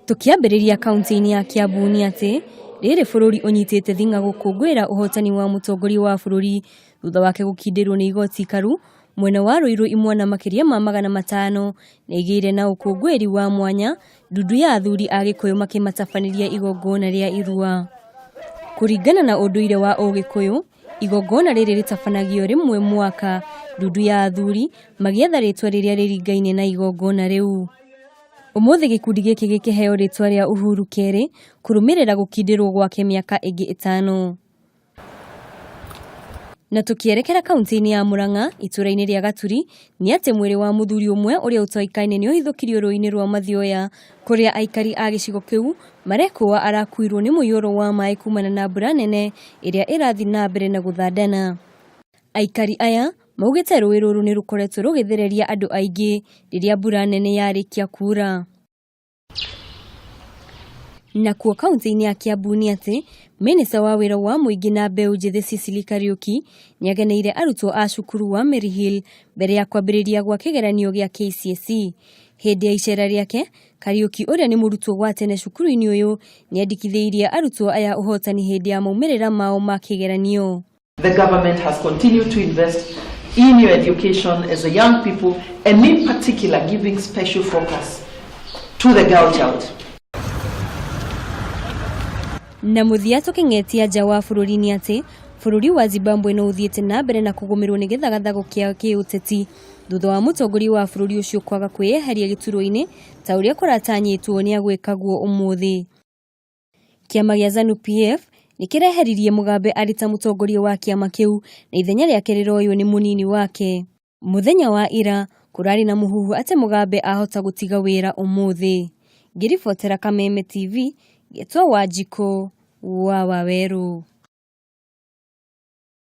Tũkĩambĩrĩria kaunti-inĩ ya Kiambu nĩ atĩ rĩrĩ bũrũri ũnyitĩte thing'a gũkũngũĩra ũhotani wa mũtongoria wa bũrũri thutha wake gũkindĩrwo nĩ igoti ikaru mwena wa Ruiru imwana makĩria ma 500 nĩ igĩire na ũkũngũĩri wa mwanya ndundu ya athuri a Gĩkũyũ makĩmatabanĩria igongona rĩa irua. Kũringana na ũndũire wa Ũgĩkũyũ, igongona rĩrĩ rĩtabanagio rĩmwe mwaka ndundu ya athuri magĩetha rĩtwa rĩrĩa rĩringaine na igongona rĩu. Ũmũthĩ gĩkundi gĩkĩ gĩkĩheo rĩtwa rĩa Uhuru kerĩ kũrũmĩrĩra gũkindĩrwo gwake mĩaka ĩngĩ ĩtano. Na tũkĩerekera kaunti-inĩ ya Murang'a itũra-inĩ rĩa Gaturi nĩ atĩ mwĩrĩ wa mũthuri ũmwe ũrĩa ũtoĩkaine nĩ ũhithũkirio rũĩ-inĩ rwa Mathioya kũrĩa aikari a gĩcigo kĩu marekũa arakuirwo nĩ mũiyũro wa maĩ kumana na mbura nene ĩrĩa ĩrathiĩ na mbere na gũthandana. Aikari aya maugĩte rũĩ rũrũ nĩ rũkoretwo rũgĩthereria andũ aingĩ rĩrĩa mbura nene yarĩkia kuura. Nakuo kaunti-inĩ ya Kiambu nĩ atĩ mĩnĩsta wa wĩra wa mũingĩ na mbeũ njĩthĩ Sicily Kariuki nĩageneire arutwo a cukuru wa Maryhill mbere ya kwambĩrĩria gwa kĩgeranio gĩa KCSE. Hĩndĩ ya icera rĩake, Kariuki ũrĩa nĩ mũrutwo wa tene cukuru-inĩ ũyũ nĩandĩkithĩirie arutwo aya ũhotani hĩndĩ ya maumĩrĩra mao ma kĩgeranio. The government has continued to invest in your education as a young people and in particular giving special focus to the girl child. Na mũthia tũkĩng'etia nja wa bũrũri nĩ atĩ bũrũri wa Zimbabwe no ũthiĩte na mbere na kũgũmĩrwo nĩ gĩthagathago kĩa kĩũteti thutha wa mũtongoria wa bũrũri ũcio kwaga kwĩyeheria gĩturwa-inĩ ta ũrĩa kũratanyĩtwo nĩ agwĩkagwo ũmũthĩ. Kĩama gĩa Zanu-PF nĩ kĩreheririe Mugabe arĩ ta mũtongoria wa kĩama kĩu na ithenya rĩake rĩroywo nĩ mũnini wake. Mũthenya wa ira kũrarĩ na mũhuhu atĩ Mugabe ahota gũtiga wĩra ũmũthĩ. Ngĩribotera Kameme TV, ngetwo Wanjikũ wa Wawerũ.